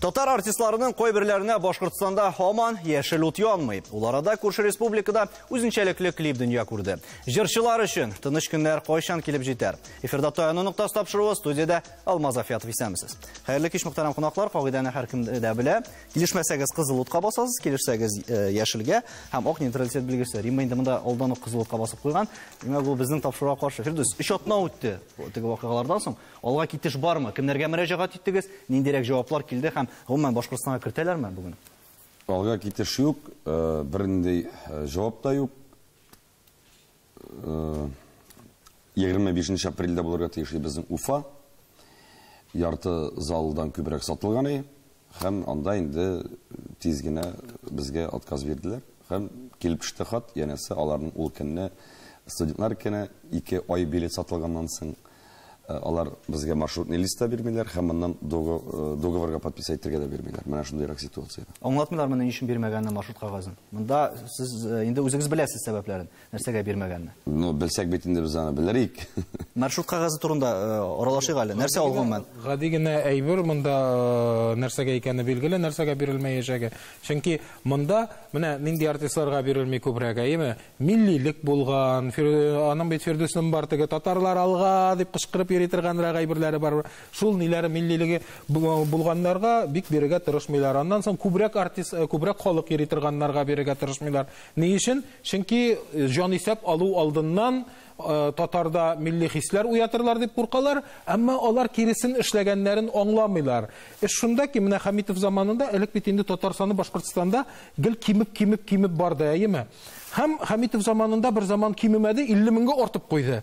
Татар артистларының кайберләренә Башкортстанда һаман яшел ут янмый. Ул арада күрше республикада үзенчәлекле клип дөнья күрде. Җырчылар өчен тыныч көннәр кайчан килеп җитәр? Эфирда Таяну ноктасы тапшыруы, студиядә Алмаз Афиятов, исәнмесез. Хәерле кич, мөхтәрәм кунаклар, кагыйдәне һәркем дә белә. Килешмәсәгез кызыл утка басасыз, килешсәгез яшелгә һәм ак нейтралитет билгесе. Римма инде монда алдан ук кызыл утка басып куйган. Димәк, бу безнең тапшыруга каршы. Фирдүс, 3 атна үтте теге вакыйгалардан соң. Алга китеш бармы? Кемнәргә мөрәҗәгать иттегез? Ниндирәк җаваплар килде һәм гомумән Башкортстанга кертәләрме бүген? Алга китеш юк, бернинди җавап та юк. 25 апрельдә булырга тиеш безнең Уфа. Ярты залдан күбрәк сатылган иде. Һәм анда инде тиз генә безгә отказ бирделәр. Һәм килеп төште хат, янәсе аларның ул көнне студентлар көне 2 ай билет сатылганнан соң алар безгә маршрутный лист та бирмиләр һәм моннан договорга подписать итәргә дә бирмиләр. Менә шундыйрак ситуация. Аңлатмыйлармы ни өчен бирмәгәнне маршрут кәгазен? Монда сез инде үзегез беләсез сәбәпләрен, нәрсәгә бирмәгәнне. Ну, белсәк бит инде без аны белерик. Маршрут кәгазе турында аралашыйк әле. Нәрсә ул гомумән? Гади генә әйбер монда нәрсәгә икәне билгеле, нәрсәгә бирелмәячәге. Чөнки монда менә нинди артистларга бирелми күбрәк, әйеме? Миллилек булган, аның бит Фирдүснең бар теге татарлар алга дип кычкырып йөри торганрак әйберләре бар. Шул ниләре миллилеге булганнарга бик бирергә тырышмыйлар. Аннан соң күбрәк артист, күбрәк халык йөри торганнарга бирергә тырышмыйлар. Ни өчен? Чөнки җанисәп алу алдыннан татарда милли хисләр уятырлар дип куркалар, әмма алар киресен эшләгәннәрен аңламыйлар. Эш шунда ки, менә Хәмитов заманында элек бит инде татар саны Башкортстанда гел кимеп-кимеп-кимеп барды, әйеме? Һәм Хәмитов заманында бер заман кимемәде, 50 меңгә артып куйды.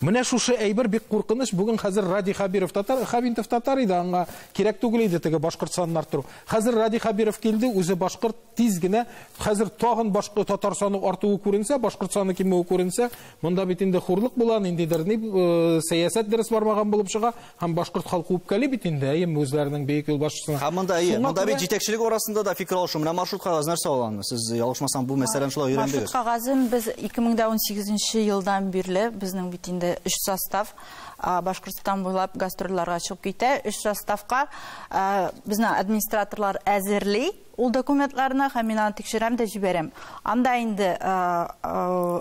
Менә шушы әйбер бик куркыныч. Бүген хәзер Радий Хәбиров татар, Хәмитов татар иде, аңа кирәк түгел иде теге башкорт санын арттыру. Хәзер Радий Хәбиров килде, үзе башкорт, тиз генә хәзер тагын башка татар саны артуы күренсә, башкорт саны кимүе күренсә, монда бит инде хурлык була, ниндидер ни сәясәт дөрес бармаган булып чыга, һәм башкорт халкы үпкәли бит инде, әйеме, үзләренең бөек юлбашчысына. Һәм монда, әйе, монда бит җитәкчелек арасында да фикер алышу. Менә маршрут кәгазе нәрсә ул аны? Сез ялгышмасам бу мәсьәләне шулай өйрәндегез. Маршрут кәгазен без 2018 елдан бирле безнең бит инде 3 состав Башкортстан буйлап гастрольләргә чыгып китә. 3 составка безнең администраторлар әзерли ул документларны һәм мин аны тикшерәм дә җибәрәм. Анда инде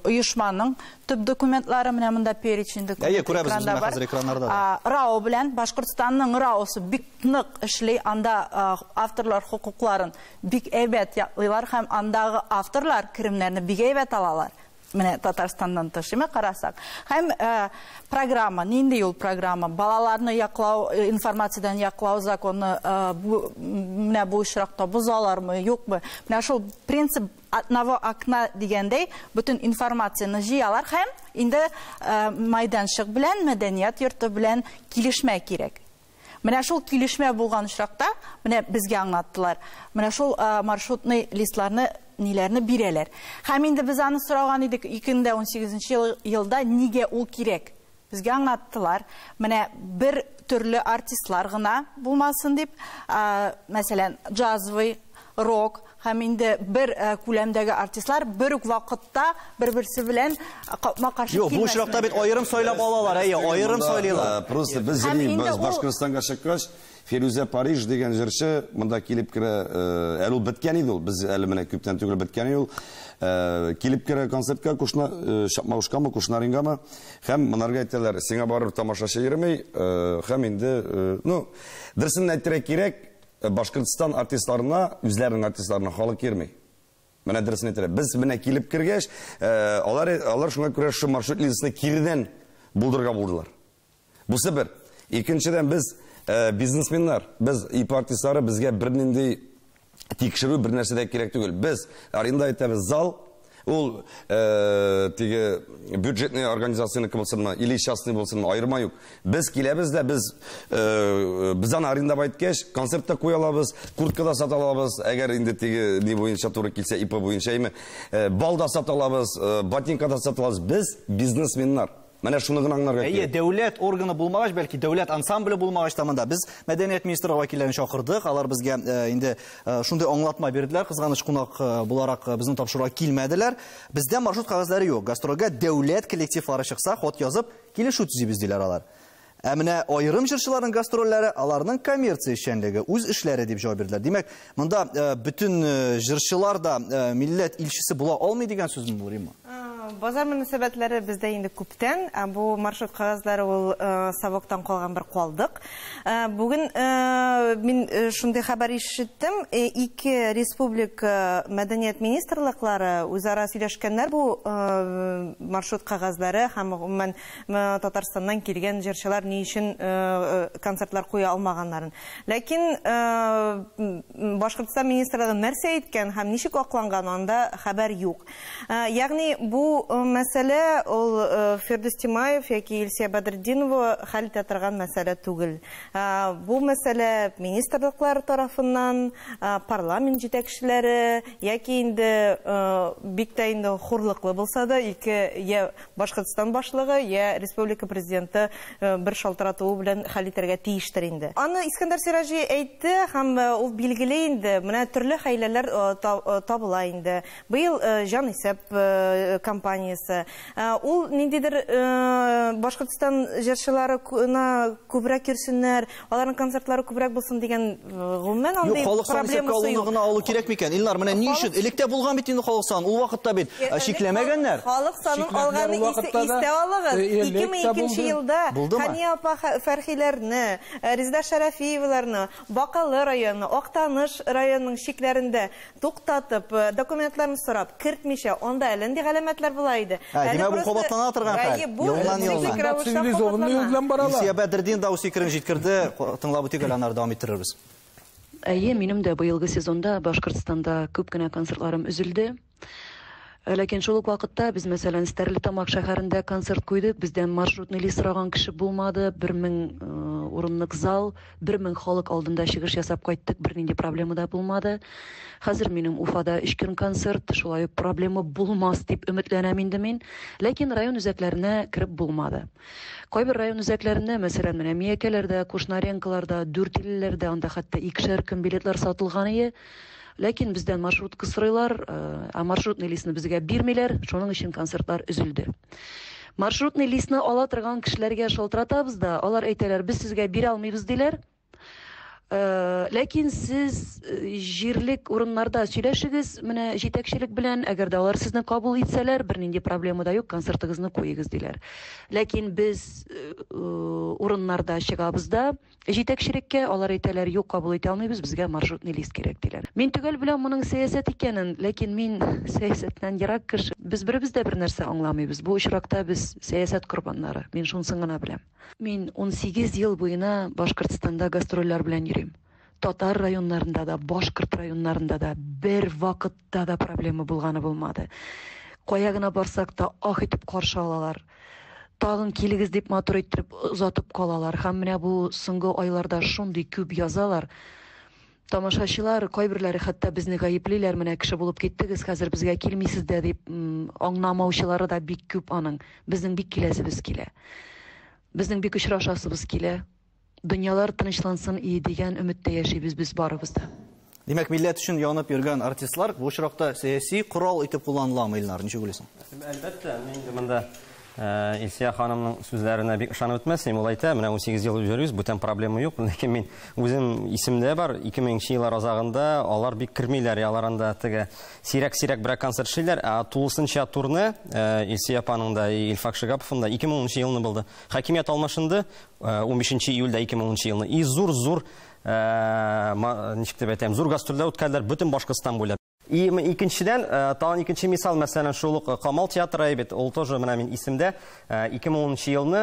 оешманың төп документлары, менә монда перечень документ. Әйе, күрәбез без менә хәзер экраннарда да. РАО белән Башкортстанның РАОсы бик нык эшли, анда авторлар хокукларын бик әйбәт яклыйлар һәм андагы авторлар керемнәрне бик әйбәт алалар. Менә Татарстаннан тыш, әмма карасак. Һәм программа, нинди ул программа? Балаларны яклау, информациядән яклау законы, бу, менә бу очракта бозалармы, юкмы? Менә шул принцип одного окна дигәндәй, бөтен информацияне җыялар һәм инде майданчык белән, мәдәният йорты белән килешмә кирәк. Менә шул килешмә булган очракта, менә безгә аңлаттылар. Менә шул маршрутный листларны, ниләрне бирәләр. Һәм инде без аны сораган идек 2018 елда нигә ул кирәк? Безгә аңлаттылар. Менә бер төрле артистлар гына булмасын дип, мәсәлән, джазвый, рок һәм инде бер күләмдәге артистлар бер үк вакытта бер-берсе белән капма-каршы Юк, бу очракта бит аерым сайлап алалар, әйе, аерым сайлыйлар. Просто без йөрибез Башкортстанга чыккач, Фирүзә Париж дигән җырчы монда килеп керә, әле ул беткән иде ул, без әле менә күптән түгел беткән иде ул. Килеп керә концертка, Чакмагышкамы, Кушнарингамы, һәм монарга әйтәләр, сиңа барыр тамашачы йөрми, һәм инде, ну, дөресен әйтергә кирәк, Башкортстан артистларына, үзләренең артистларына халык йөрми. Менә дөресен әйтергә. Без менә килеп кергәч, алар шуңа күрә шул маршрут линиясен киредән булдырырга булдылар. Бусы бер. Икенчедән, без бизнесменнар, без ИП артистлары, безгә бернинди тикшерү, бер нәрсә дә кирәк түгел. Без аренда итәбез зал, ул теге бюджетный организацияне булсынмы, или частный булсынмы, аерма юк. Без киләбез дә, без аны арендап әйткәч, концерт та куя алабыз, куртка да сата алабыз, әгәр инде теге ни буенча туры килсә, ИП буенча, әйме, бал да сата алабыз, ботинка да сата алабыз. Без бизнесменнар. Менә шуны гына аңларга Әйе, кирәк. дәүләт органы булмагач, бәлки дәүләт ансамбле булмагач та монда без мәдәният министры вәкилләрен чакырдык. Алар безгә инде шундый аңлатма бирделәр. Кызганыч кунак буларак безнең тапшыруга килмәделәр. Бездә маршрут кәгазьләре юк. Гастрольгә дәүләт коллективлары чыкса, хат язып килешү төзибез диләр алар. Ә менә аерым җырчыларның гастрольләре аларның коммерция эшчәнлеге, үз эшләре дип җавап бирделәр. Димәк, монда бөтен җырчылар да милләт илчесе була алмый дигән сүзме бу, Римма? Базар мөнәсәбәтләре бездә инде күптән, бу маршрут кәгазьләре ул совоктан калган бер калдык. Бүген мин шундый хәбәр ишеттем, ике республика мәдәният министрлыклары үзара сөйләшкәннәр бу маршрут кәгазьләре һәм гомумән Татарстаннан килгән җырчылар ни өчен концертлар куя алмаганнарын. Ләкин Башкортстан министрлыгы нәрсә әйткән һәм ничек акланган, анда хәбәр юк. Ягъни бу мәсьәлә ул Фирдүс Тимаев яки Илсөя Бәдретдинова хәл итә торган мәсьәлә түгел. Бу мәсьәлә министрлыклар тарафыннан, парламент җитәкчеләре яки инде бик тә инде хурлыклы булса да, ике я Башкортстан башлыгы, я республика президенты бер шалтыратуы белән хәл итәргә тиештер инде. Аны Искәндәр Сираҗи әйтте һәм ул билгеле инде, менә төрле хәйләләр табыла инде. Быел җан исәп компаниясе. Ул ниндидер Башкортстан җырчылары күбрәк йөрсеннәр, аларның концертлары күбрәк булсын дигән гомумән андый проблемасы юк. Гына алу кирәк микән? Илнар, менә ни өчен? Электә булган бит инде халык сан. Ул вакытта бит чикләмәгәннәр. Халык санын алганы истә алыгыз. 2002 елда Хания апа Фәрхиләрне, Резеда Шәрәфиеваларны, Бакалы районы, Актаныш районының чикләрендә туктатып, документларын сорап, кертмичә, анда әллә нинди галәмәтләр була иде. Димәк, бу кабатлана торган хәл. Елдан-елына. Цивилизованный юл белән баралар. Илсөя Бәдретдин да үз фикерен җиткерде. Тыңлап үтик әле, аннары дәвам иттерербез. Әйе, минем дә быелгы сезонда Башкортстанда күп кенә концертларым өзелде. Ләкин шул ук вакытта без, мәсәлән, Стәрлетамак шәһәрендә концерт куйдык, бездән маршрутный лист сораган кеше булмады, 1000 урынлык зал, 1000 халык алдында чыгыш ясап кайттык, бернинди проблема да булмады. Хәзер минем Уфада 3 көн концерт, шулай ук проблема булмас дип өметләнәм инде мин. Ләкин район үзәкләренә кереп булмады. Кайбер район үзәкләрендә, мәсәлән, менә Миякәләрдә, Кушнаренколарда, Дүртилеләрдә, анда хәтта икешәр көн билетлар сатылган иде. Ләкин бездән маршрутка сорыйлар, ә маршрутный листны безгә бирмиләр, шуның өчен концертлар өзелде. Маршрутный листны ала торган кешеләргә шалтыратабыз да, алар әйтәләр, без сезгә бирә алмыйбыз диләр. Ләкин сез җирлек урыннарда сөйләшегез, менә җитәкчелек белән, әгәр дә алар сезне кабул итсәләр, бернинди проблема да юк, концертыгызны куегыз диләр. Ләкин без урыннарда чыгабыз да, җитәкчелеккә алар әйтәләр, юк, кабул итә алмыйбыз, безгә маршрутный лист кирәк диләр. Мин төгәл беләм моның сәясәт икәнен, ләкин мин сәясәттән ерак кеше. Без беребез дә бер нәрсә аңламыйбыз. Бу очракта без сәясәт корбаннары. Мин шунысын гына беләм. Мин 18 ел буена Башкортстанда гастрольләр белән йөрим. Татар районнарында да, башкорт районнарында да бер вакытта да проблема булганы булмады. Кая гына барсак та ах итеп каршы алалар. Тагын килегез дип матур иттереп озатып калалар. Һәм менә бу соңгы айларда шундый күп язалар. Тамашачылар кайберләре хәтта безне гаеплиләр, менә кеше булып киттегез, хәзер безгә килмисез дә дип аңламаучылары да бик күп аның. Безнең бик киләсебез килә. Безнең бик очрашасыбыз килә. Дөньялар тынычлансын и дигән өметтә яшибез без барыбыз да. Димәк, милләт өчен янып йөргән артистлар бу очракта сәяси корал итеп кулланыламы, Илнар, ничек уйлыйсың? Әлбәттә, мин инде монда Илсөя ханымның сүзләренә бик ышанып бетмәсем, ул әйтә, менә 18 ел йөрибез, бүтән проблема юк. Ләкин мин үзем исемдә бар, 2000 еллар азагында алар бик кермиләр, алар анда теге сирәк-сирәк берәр концерт эшлиләр, ә тулысынча турны Илсөя апаның да, Илфак Шигаповның да 2010 елны булды. Хакимият алмашынды 15 июльдә 2010 елны. И зур-зур, ничек дип әйтәм, зур гастрольләр үткәрделәр бөтен Башкортстан буйлап. И икенчедән, тагын икенче мисал, мәсәлән, шул ук Камал театры бит, ул тоже менә мин исемдә, 2010 елны,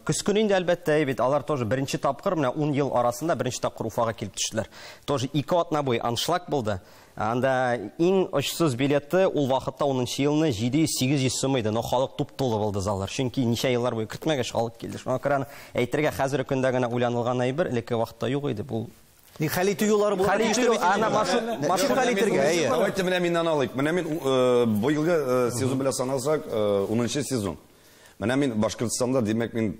көз көне инде әлбәттә, бит, алар тоже беренче тапкыр, менә 10 ел арасында беренче тапкыр Уфага килеп төштеләр. Тоже 2 атна буе аншлаг булды. Анда иң очсыз билеты ул вакытта 10 елны 700-800 сум иде, но халык туп-тулы булды заллар. Чөнки ничә еллар буе көтмәгәч халык килде. Шуңа күрә әйтергә хәзерге көндә генә уйланылган әйбер, элекке вакытта юк иде бу. Ни хәл итү юллары булырга Хәл итү тиеш бит инде. ана маршрут хәл итергә, әйе. Давайте менә миннән алыйк. Менә мин быелгы сезон белән санасак, 10 сезон. Менә мин Башкортстанда, димәк, мин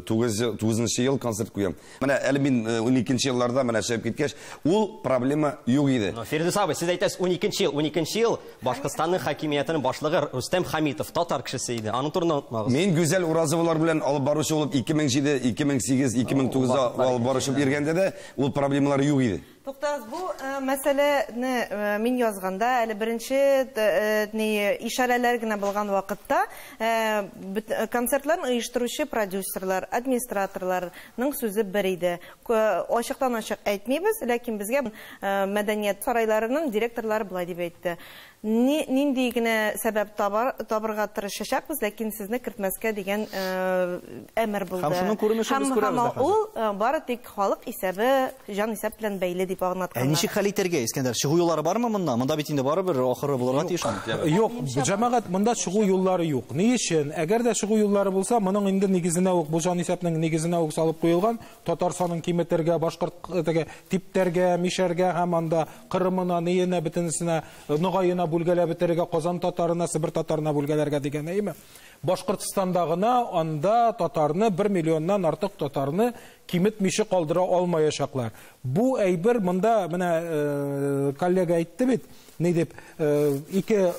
9 ел концерт куям. Менә әле мин 12 елларда менә чыгып киткәч, ул проблема юк иде. Фирдүс абый, сез әйтәсез 12 ел, 12 ел Башкортстанның хакимиятенең башлыгы Рөстәм Хәмитов татар кешесе иде. Аның турында онытмагыз. Мин Гүзәл Уразовалар белән алып баручы булып 2007, 2008, 2009-да алып баручы йөргәндә дә ул проблемалар юк иде. Туктагыз, бу мәсьәләне мин язганда, әле беренче ишарәләр генә булган вакытта концертларны оештыручы продюсерлар, администраторларның сүзе бер иде. Ачыктан-ачык әйтмибез, ләкин безгә мәдәният сарайларының директорлары болай дип әйтте. Нинди генә сәбәп табырга тырышачакбыз, ләкин сезне кертмәскә дигән әмер булды. Һәм шуның күренешен без күрәбез дә хәзер. Ул бары тик халык исәбе, җан исәп белән бәйле дип аңлатканнар. Ә ничек хәл итәргә, Искәндәр? Чыгу юллары бармы монда? Монда бит инде барыбер ахыры булырга тиеш. Юк, җәмәгать, монда чыгу юллары юк. Ни өчен? Әгәр дә чыгу юллары булса, моның инде нигезенә үк, бу җан исәпнең нигезенә үк салып куелган, татар санын киметергә, башкорт теге типтәргә, мишәргә һәм анда Кырымына, ниенә, бөтенесенә, Ногайына бүлгәләп бетерергә, Казан татарына, Себер татарына бүлгәләргә дигән, әйеме? Башкортстанда гына анда татарны 1 миллионнан артык татарны киметмичә калдыра алмаячаклар. Бу әйбер монда менә коллега әйтте бит, ни дип, ике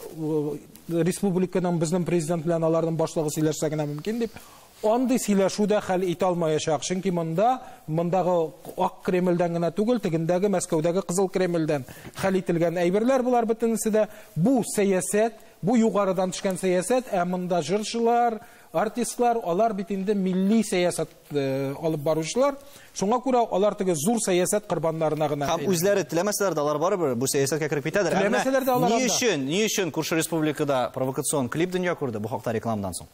республиканың безнең президент белән аларның башлыгы сөйләшсә генә мөмкин дип. Андый сөйләшү дә хәл итә алмаячак, чөнки монда мондагы Ак Кремльдән генә түгел, тегендәге Мәскәүдәге Кызыл Кремльдән хәл ителгән әйберләр булар бөтенесе дә. Бу сәясәт, бу югарыдан төшкән сәясәт, ә монда җырчылар, артистлар, алар бит инде милли сәясәт алып баручылар. Шуңа күрә алар теге зур сәясәт корбаннарына гына. Һәм үзләре теләмәсәләр дә алар барыбер бу сәясәткә кереп китәдер. Теләмәсәләр дә алар. Ни өчен, ни өчен күрше республикада провокацион клип дөнья күрде? Бу хакта рекламадан соң.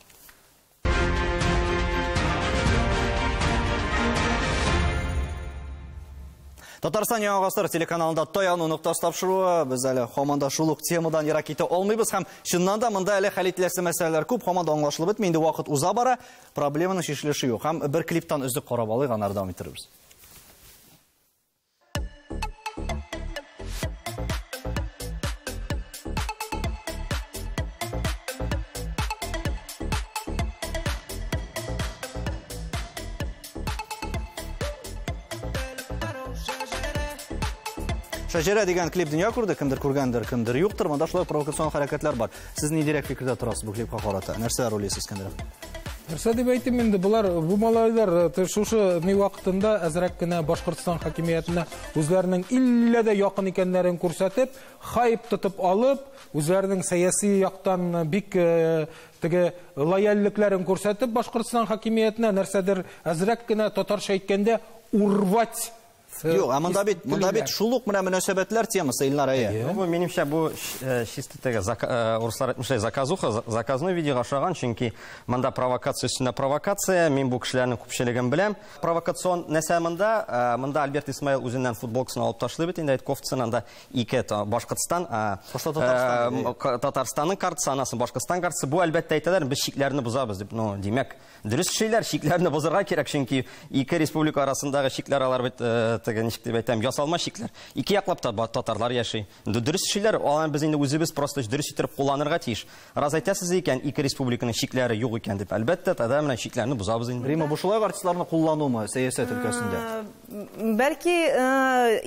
Татарстан Яңа Гасыр телеканалында Таяну ноктасы тапшыруы. Без әле һаман да шул ук темадан ерак китә алмыйбыз һәм чыннан да монда әле хәл ителәсе мәсьәләләр күп, һаман да аңлашылып бетми, инде вакыт уза бара, проблеманың чишелеше юк. Һәм бер клиптан өзек карап алыйк, аннары дәвам иттербез. Шәҗәрә дигән клип дөнья күрде, кемдер күргәндер, кемдер юктыр. Монда шулай провокацион хәрәкәтләр бар. Сез ниндирәк фикердә торасыз бу клипка карата? Нәрсәләр уйлыйсыз, Искәндәр? Нәрсә дип әйтим инде, болар, бу малайлар шушы ни вакытында әзрәк кенә Башкортстан хакимиятенә үзләренең иллә дә якын икәннәрен күрсәтеп, хайп тотып алып, үзләренең сәяси яктан бик теге лояльлекләрен күрсәтеп Башкортстан хакимиятенә нәрсәдер әзрәк кенә татарча әйткәндә урвать. Юк, ә монда бит, монда бит шул ук менә мөнәсәбәтләр темасы, Илнар әйе. Бу минемчә бу чисто теге урыслар әйтмешли заказуха, заказной видеога охшаган, чөнки монда провокация өстенә провокация, мин бу кешеләрнең күпчелеген беләм. Провокацион нәрсә монда? Монда Альберт Исмаил үзеннән футболкасын алып ташлый бит инде, әйт кофтасын, анда ике Башкортстан, Татарстанның картасы, анасы Башкортстан картасы. Бу әлбәттә әйтәләр, без чикләрне бозабыз дип. Ну, димәк, дөрес эшлиләр, чикләрне бозарга кирәк, чөнки ике республика арасындагы чикләр алар бит теге ничек дип әйтәм, ясалма чикләр. Ике яклап та татарлар яши. Дөрес эшлиләр, аларны без инде үзебез просто дөрес итеп кулланырга тиеш. Раз әйтәсез икән, ике республиканың чикләре юк икән дип, әлбәттә, тәдә менә чикләрне бозабыз инде. Рима, бу шулай артистларны кулланумы сәясәт өлкәсендә? Бәлки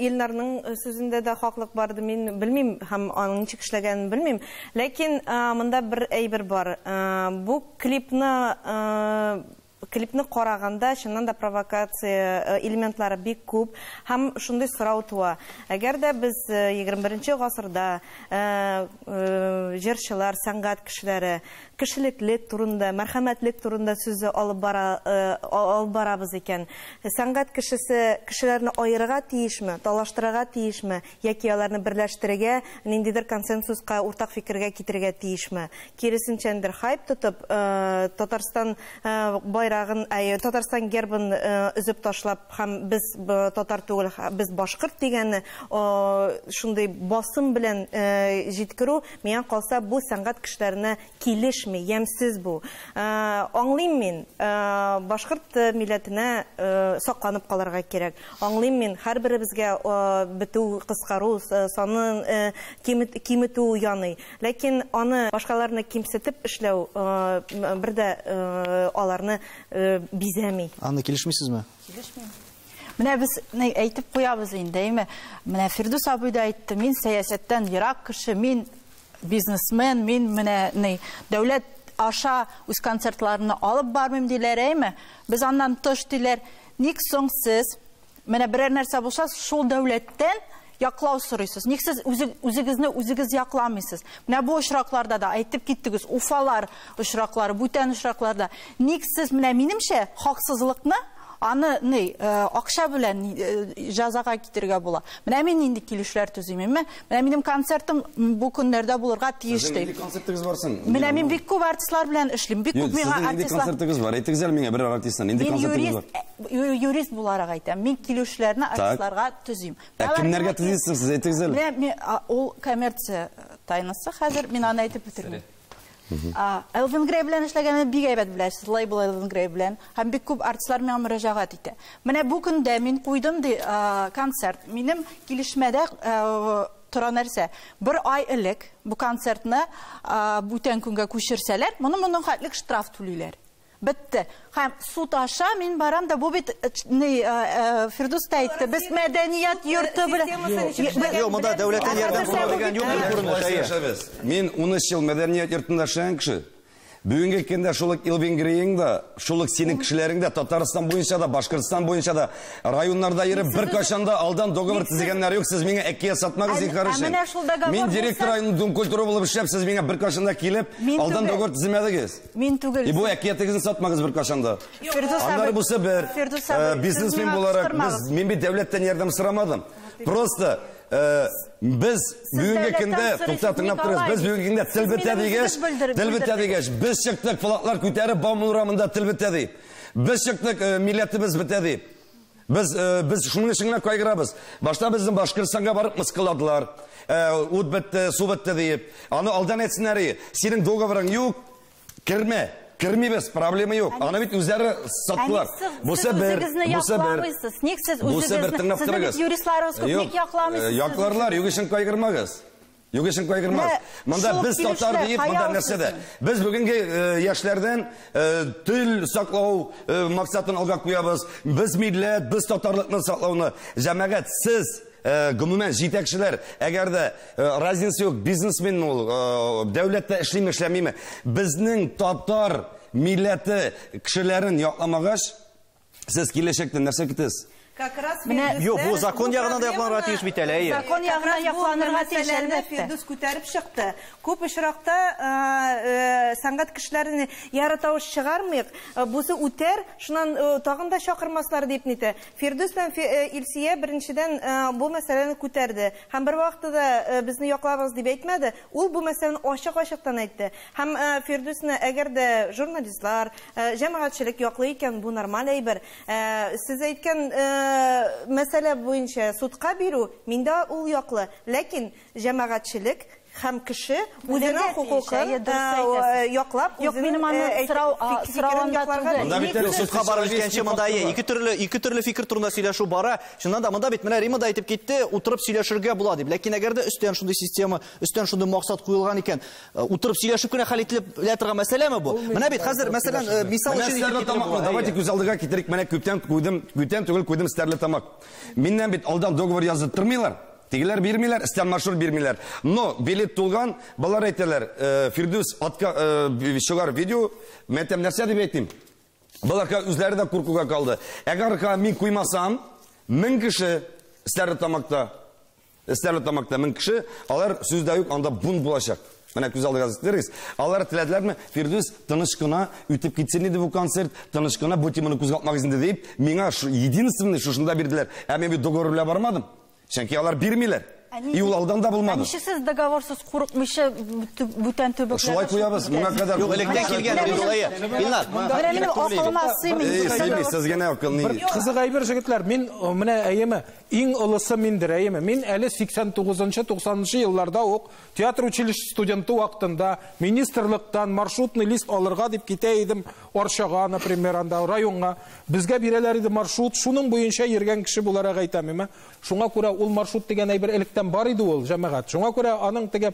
Илнарның сүзендә дә хаклык барды, мин белмим һәм аның ничек эшләгәнен белмим. Ләкин монда бер әйбер бар. Бу клипны караганда чыннан да провокация элементлары бик күп һәм шундый сорау туа. Әгәр дә без 21 гасырда җырчылар, сәнгать кешеләре кешелеклек турында, мәрхәмәтлек турында сүзе алып барабыз икән, сәнгать кешесе кешеләрне аерырга тиешме, талаштырырга тиешме, яки аларны берләштерергә, ниндидер консенсуска, уртак фикергә китерергә тиешме? Киресенчәндер хайп тотып, Татарстан байрагын байрагын, Татарстан гербын өзеп ташлап һәм без татар түгел, без башкорт дигәнне шундый басым белән җиткерү, миңа калса, бу сәнгать кешеләренә килешми, ямьсез бу. Аңлыйм мин, башкорт милләтенә сакланып калырга кирәк. Аңлыйм мин, һәрберебезгә бетү, кыскару, санын киметү яный. Ләкин аны башкаларны кимсетеп эшләү бер дә аларны бизәми. Анна, килешмисезме? Килешмим. Менә без әйтеп куябыз инде, әйме? Менә Фирдүс абый да әйтте, мин сәясәттән ерак кеше, мин бизнесмен, мин менә дәүләт аша үз концертларымны алып бармыйм диләр, әйме? Без аннан тыш диләр. Ник соң сез менә берәр нәрсә булса, шул дәүләттән яклау сорыйсыз? Ник сез үзегезне үзегез якламыйсыз? Менә бу очракларда да әйтеп киттегез, Уфалар очраклары, бүтән очракларда. Ник сез менә минемчә хаксызлыкны аны ни акча белән җәзага китерергә була. Менә мин нинди килешүләр төзимме? Менә минем концертым бу көннәрдә булырга тиеш ди. Нинди концертыгыз бар соң? Менә мин бик күп артистлар белән эшлим. Бик күп миңа артистлар. Концертыгыз бар. Әйтегез әле миңа берәр артисттан. Нинди концертыгыз бар? Юрист буларак әйтәм. Мин килешүләрне артистларга төзим. Ә кемнәргә төзисез сез? Әйтегез әле. Менә ул коммерция тайнасы хәзер мин аны әйтеп бетермим. Элвин Грей белән эшләгәнне бик әйбәт беләсез, лейбл Элвин Грей белән. Һәм бик күп артистлар миңа мөрәҗәгать итә. Менә бу көндә мин куйдым ди концерт. Минем килешмәдә тора нәрсә. Бер ай элек бу концертны бүтән көнгә күчерсәләр, моны моның хәтлек штраф түлиләр. Бетте. Һәм суд аша мин барам да, бу бит Фирдүс тә әйтте, без мәдәният йорты белән. Юк, монда дәүләттән ярдәм сорау дигән юк күренеш. Мин 13 ел мәдәният йортында эшләгән кеше. Бүгенге көндә шул ук Элвин Грейның да, шул ук синең кешеләрең дә Татарстан буенча да, Башкортстан буенча да районнарда йөреп бер кашан да алдан договор төзегәннәр юк. Сез миңа әкият сатмагыз, зинһар. Мин директор районының дом культура булып эшләп, сез миңа бер кашан да килеп алдан договор төземәдегез. Мин түгел. И бу әкиятегезне сатмагыз бер кашан да. Аннары бусы бер бизнесмен буларак без мин бит дәүләттән ярдәм сорамадым. Просто без бүгенге көндә тукта тыңлап торыгыз. Без бүгенге көндә тел бетә дигәч, тел бетә дигәч, без чыктык флаглар күтәреп Бауман урамында тел бетә дип. Без чыктык милләтебез бетә дип. Без шуның өчен генә кайгырабыз. Башта безнең Башкортстанга барып мыскылладылар. Ут бетте, су бетте дип. Аны алдан әйтсеннәр, синең договорың юк, кермә. Кермибез, проблема юк. Аны бит үзләре саттылар. Бусы бер, бусы бер. Ник сез үзегезне, сезнең бит юристларыгыз күп, ник якламыйсыз? Якларлар, юк өчен кайгырмагыз. Юк өчен кайгырмагыз. Монда без татар диеп, монда нәрсә дә. Без бүгенге яшьләрдән тел саклау максатын алга куябыз. Без милләт, без татарлыкны саклауны. Җәмәгать, сез гомумән җитәкчеләр, әгәр дә разница юк, бизнесмен ул, дәүләттә эшлиме, эшләмиме, безнең татар милләте кешеләрен якламагач, сез киләчәктә нәрсә көтәсез? Как раз Юк, бу закон ягынан да якланырга тиеш бит әле, әйе. Закон ягынан якланырга тиеш, әлбәттә. Фирдүс күтәреп чыкты. Күп очракта сәнгать кешеләрен яры тавыш чыгармыйк, бусы үтәр, шуннан тагын да чакырмаслар дип нитә. Фирдүс белән Илсия беренчедән бу мәсьәләне күтәрде. Һәм бер вакытта да безне яклабыз дип әйтмәде. Ул бу мәсьәләне ачык-ачыктан әйтте. Һәм Фирдүсне әгәр дә журналистлар, җәмәгатьчелек яклый икән, бу нормаль әйбер. Сез әйткән мәсьәлә буенча судка бирү, миндә ул яклы. Ләкин җәмәгатьчелек һәм кеше үзенең хокукын яклап, үзенең фикерен якларга. Монда бит судка барып җиткәнче монда ике төрле фикер турында сөйләшү бара. Чыннан да монда бит менә Рима да әйтеп китте, утырып сөйләшергә була дип. Ләкин әгәр дә өстән шундый система, өстән шундый максат куелган икән, утырып сөйләшеп кенә хәл ителеп торган мәсьәләме бу? Менә бит хәзер, мәсәлән, мисал өчен давайте күз алдыга китерик. Менә күптән куйдым, күптән түгел куйдым Стәрлетамак. Миннән бит алдан договор язып тормыйлар. Тегеләр бирмиләр, өстән маршрут бирмиләр. Но билет тулган, балар әйтәләр, Фирдүс атка чыгар видео, мен әйтәм, нәрсә дип әйтим? Балар үзләре дә куркуга калды. Әгәр мин куймасам, 1000 кеше Стәрлетамакта, Стәрлетамакта 1000 кеше, алар сүз дә юк, анда бунт булачак. Менә күз алдыга китерегез. Алар теләделәрме? Фирдүс тыныч кына үтеп китсен иде бу концерт, тыныч кына бу теманы кузгатмагыз инде дип, миңа единственный шушында бирделәр. Ә мин бит договор белән бармадым. Чөнки алар бирмиләр. И ул алдан да булмады. Ничек сез договорсыз курыкмыйча бүтән төбәкләргә? Шулай куябыз, моңа кадәр. Юк, электән килгән Ризалая. Илнар, менә минем акылыма сыймый. Сыймый, сез генә акыл ни. Кызык әйбер, җегетләр, мин менә әйеме, иң олысы миндер, әйеме. Мин әле 89-90 елларда ук театр училище студенты вакытында министрлыктан маршрутный лист алырга дип китә идем Арчага, например, анда районга. Безгә бирәләр иде маршрут, шуның буенча йөргән кеше буларак әйтәм, әйеме. Шуңа күрә ул маршрут дигән әйбер электән бар иде ул, җәмәгать. Шуңа күрә аның теге,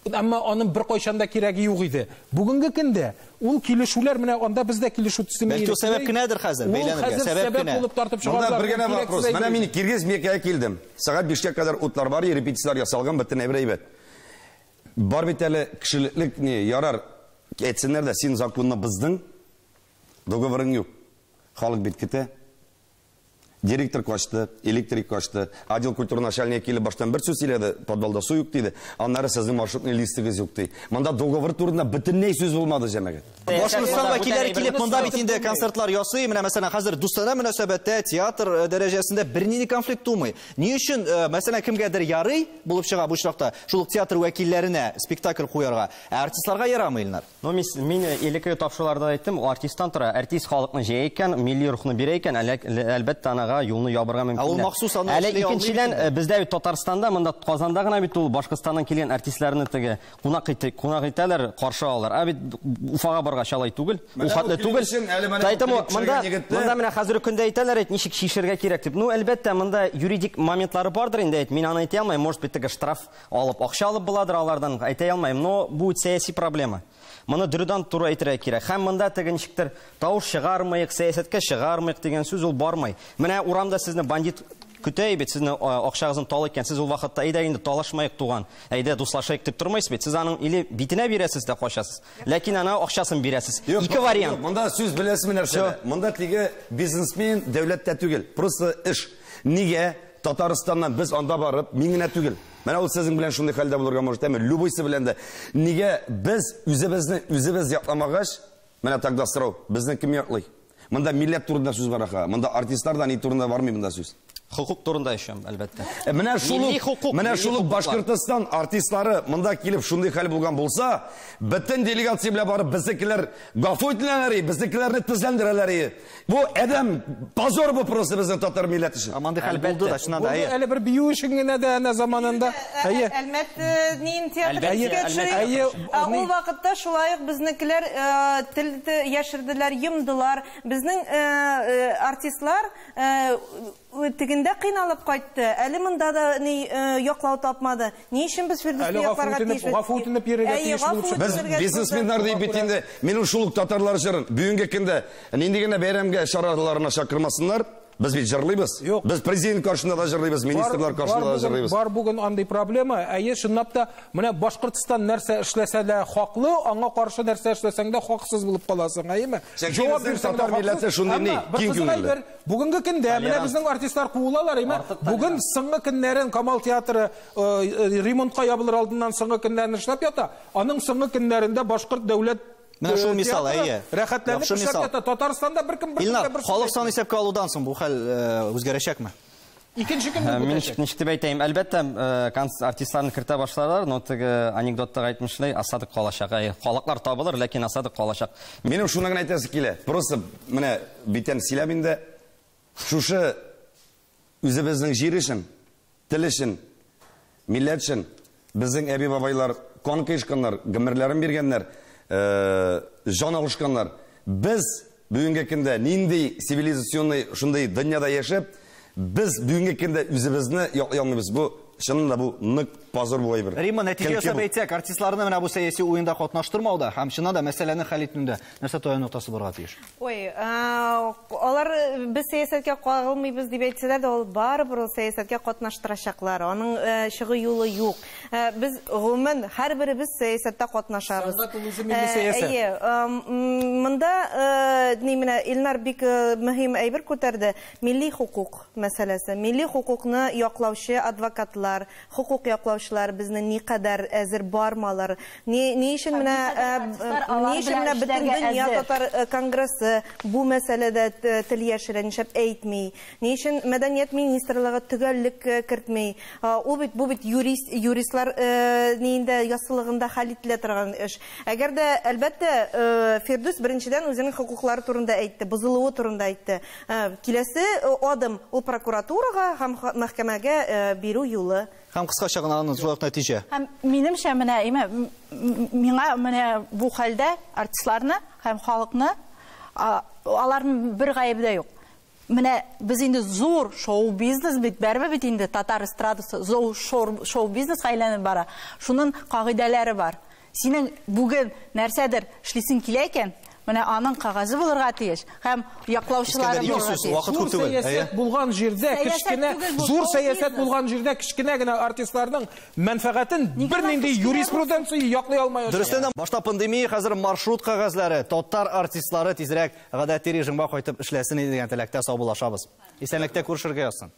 әмма аның бер кайчан да кирәге юк иде. Бүгенге көндә ул килешүләр менә анда бездә килешү төземе. Бәлки ул сәбәп кенәдер хәзер, бәйләнергә, сәбәп кенә. Булып тартып чыгардылар. Монда бер генә вопрос. Менә мин Киргиз Меккәгә килдем. Сәгать 5-кә кадәр утлар бар, репетицияләр ясалган, бөтен әйбер әйбәт. Бар бит әле кешелеклек ни, ярар, әйтсеннәр дә, син законны боздың, договорың юк. Халык бит көтә. Директор качты, электрик качты, отдел культуры начальнигы килеп баштан бер сүз сөйләде, подвалда су юк диде. Аннары сезнең маршрутный листыгыз юк ди. Монда договор турында бөтенләй сүз булмады, җәмәгать. Башкортстан вәкилләре килеп монда бит инде концертлар ясый. Менә мәсәлән, хәзер дустанә мөнәсәбәттә театр дәрәҗәсендә бернинди конфликт тумый. Ни өчен, мәсәлән, кемгәдер ярый булып чыга бу очракта шул ук театр вәкилләренә спектакль куярга, ә артистларга ярамый, Илнар? Ну, мин элекке тапшыруларда әйттем, ул артисттан тора. Артист халыкны җыя икән, милли рухны бирә икән, әлбәттә, анага юлны ябырга мөмкин. Ә ул махсус аны Әле эшли алмый икенчедән, бит инде. бездә бит Татарстанда, монда Казанда гына бит ул Башкортстаннан килгән артистларны теге кунак итәләр, каршы алалар. Ә бит Уфага баргач алай түгел, Менә ул хәтле ул түгел. килешен, әле менә Поэтому ул килеп төшергән егетне. монда менә хәзерге көндә әйтәләр, әйт, ничек чишергә кирәк дип. Ну, әлбәттә, монда юридик моментлары бардыр инде, әйт, мин аны әйтә алмыйм, может быть, теге штраф алып, акча алып буладыр алардан, әйтә алмыйм, но бу сәяси проблема. Моны дөресдән туры әйтергә кирәк. Һәм монда теге ничектер тавыш чыгармыйк, сәясәткә чыгармыйк дигән сүз ул бармый. Менә урамда сезне бандит көтә бит, сезне акчагызны талый икән, сез ул вакытта әйдә инде талашмыйк туган, әйдә дуслашыйк дип тормыйсыз бит. Сез аның или битенә бирәсез дә качасыз, ләкин ана акчасын бирәсез. Юк, Ике вариант. Юк, монда сүз беләсезме нәрсә? Монда теге бизнесмен дәүләттә түгел, просто эш. Нигә Татарстаннан без анда барып, мин генә түгел. Менә ул сезнең белән шундый хәлдә булырга может, әмма любойсы белән дә. Нигә без үзебезне үзебез якламагач, менә тогда сорау, безне кем яклый? Монда милләт турында сүз бара, ха. Монда артистлар да ни турында бармый монда сүз. Хукук турында еще, әлбәттә. Менә шул Милли ук, хукук, менә милли шул ук хукуклар. Башкортстан артистлары монда килеп шундый хәл булган булса, бөтен делегация белән барып безнекеләр гафу ителәләр, безнекеләрне тезләндерәләр. Бу адәм позор бу просто безнең татар милләте өчен. Ә мондый хәл булды да, чыннан да, Булды әйе. әле бер бию өчен генә дә әнә заманында. Әйе. Әлмәт нин театры Әлбәттә, искә Әлмәт төшерә. Әйе, Ул ни- вакытта шулай ук безнекеләр тел яшерделәр, йомдылар. Безнең артистлар тегендә кыйналып кайтты. Әле монда да ни яклау тапмады. Ни өчен без Фирдүсне Әле гафу якларга үтенеп, тиешбез? гафу үтенеп йөрергә Әйе, тиеш гафу булып чыкты. Без үтенергә бизнесменнар дип бит инде, минем шул ук татарлар җырын бүгенге көндә нинди генә бәйрәмгә чараларына чакырмасыннар, без бит җырлыйбыз. Юк. Без президент каршында да җырлыйбыз, министрлар каршында да җырлыйбыз. Бар бүген андый проблема. Әйе, чынлап та, менә Башкортстан нәрсә эшләсә дә хаклы, аңа каршы нәрсә эшләсәң дә хаксыз булып каласың, әйеме? Чөнки Җавап безнең бирсәң дә татар милләте хаксыз. шундый ни, Әмма бер киң кызык күңелле. әйбер, бүгенге көндә менә Толерант. безнең артистлар куылалар, әйеме? Артык Бүген толерант. соңгы көннәрен Камал театры ремонтка ябылыр алдыннан соңгы көннәрен эшләп ята. Аның соңгы көннәрендә Башкорт дәүләт Менә шул мисал, театры әйе. рәхәтләнеп Яхшы эшләп мисал. ята. Татарстанда беркем бер Илнар, кемгә бер сүз халык әйтми. сан исәпкә алудан соң бу хәл үзгәрәчәкме? Икенче көнне Мин бетәчәк. ничек дип әйтәем, әлбәттә, артистларны кертә башладылар, но теге анекдотта әйтмешләй, осадок калачак. Әйе, халыклар табылыр, ләкин осадок калачак. Минем шуны гына әйтәсе килә. Просто менә битән сөйләп инде, шушы үзебезнең җир өчен, тел өчен, милләт өчен безнең әби-бабайлар кан кыешканнар, гомерләрен биргәннәр, җан алышканнар. Без бүгенге көндә нинди цивилизационный шундый дөньяда яшәп, без бүгенге көндә үзебезне яклый алмыйбыз. Бу чыннан да бу нык позор бу әйбер. Римма, нәтиҗә Көлке ясап бу. әйтсәк, артистларны менә бу сәяси уенда катнаштырмауда һәм чыннан да мәсьәләне хәл итүендә нәрсә таяну ноктасы булырга тиеш? Ой, алар без сәясәткә кагылмыйбыз дип әйтсәләр дә, ул барыбер ул сәясәткә катнаштырачаклар. Аның чыгу юлы юк. Без гомумән һәрберебез сәясәттә катнашабыз. Сәнгать ул үзе милли сәясәт. Әйе, монда ни менә Илнар бик мөһим әйбер күтәрде. Милли хукук мәсьәләсе. Милли хукукны яклаучы адвокатлар. адвокатлар, хокук яклаучылар безне никадәр әзер бармалар. Ни, ни өчен менә ни өчен менә бөтен дөнья татар конгрессы бу мәсьәләдә тел яшерә, нишләп әйтми? Ни өчен мәдәният министрлыгы төгәллек кертми? Ул бит бу бит юрист юристлар ниендә яссылыгында хәл ителә торган эш. Әгәр дә әлбәттә Фирдүс беренчедән үзенең хокуклары турында әйтте, бозылуы турында әйтте. Киләсе адым ул прокуратурага һәм мәхкәмәгә бирү юлы. Һәм кыскача гына аны шулай ук нәтиҗә. Һәм минемчә менә име миңа менә бу хәлдә артистларны һәм халыкны аларның бер гаебе дә юк. Менә без инде зур шоу-бизнес бит, бәрбер бит инде татар эстрадасы зур шоу-бизнеска әйләнеп бара. Шуның кагыйдәләре бар. Синең бүген нәрсәдер эшлисең килә икән, менә аның кәгазе булырга тиеш һәм яклаучылары булырга тиеш. Вакыт күп түгел. Сәясәт булган җирдә кечкенә, зур сәясәт булган җирдә кечкенә генә артистларның мәнфәгатен бернинди юриспруденция яклый алмаячак. Дөрестән дә, башта пандемия, хәзер маршрут кәгазьләре, татар артистлары тизрәк гадәти режимга кайтып эшләсен иде дигән теләктә саубуллашабыз. Исәнлектә күрешергә язсын.